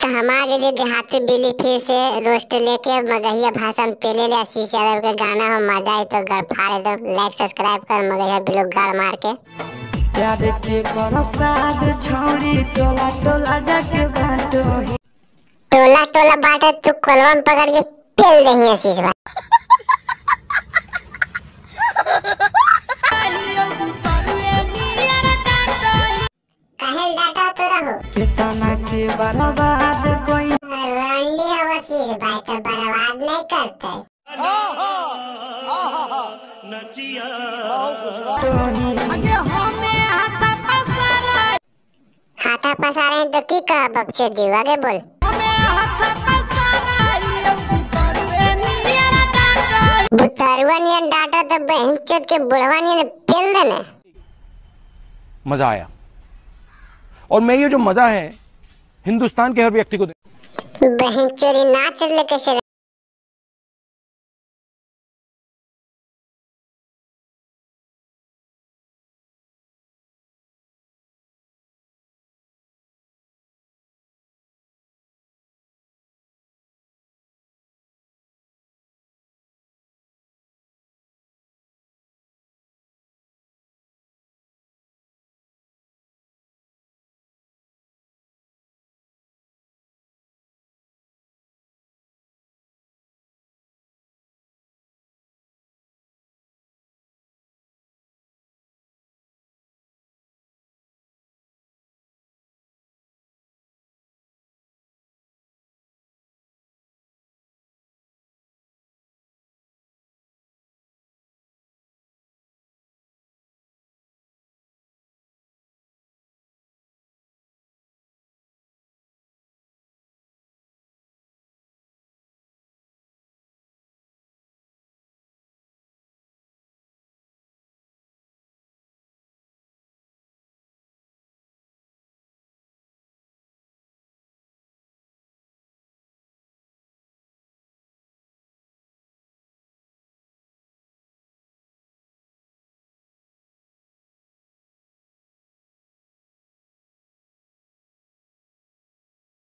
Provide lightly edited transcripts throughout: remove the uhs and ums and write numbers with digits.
तो हम आ गए देहाती बिल्ली फिर से रोस्ट लेके मगहिया भाषा में पेले ले आशीष यादव के गाना हो मजा आई तो गड़ फाड़ दो। लाइक सब्सक्राइब कर मगहिया बिल्लू गड़ मार के। प्यार के प्रसाद छोड़ी टोला टोला जाके बांटो, टोला टोला बांटे तू कोलवा में पकड़ के पेल देही आशीष भाई। काहे डाटा तो रहो कितना के बर्बाद कोई रंडी हो आशीष भाई तो बर्बाद नहीं करते। हाथा पसारे हैं तो की कहा बच्चे दी आगे बोल। बुतरुआ नियन डाटा तो बहन चोद के बुढ़वा नियन पेल देने। मजा आया और मैं ये जो मजा है हिंदुस्तान के हर व्यक्ति को दे। बहन चोरी नाच ले कैसे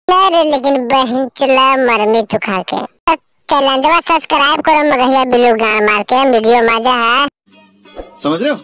अरे लेकिन बहन चला मरमी तू खा के। चैनल सब्सक्राइब करो मगहिया बिल्लू गान मार के वीडियो मजा है। समझ रहे हो।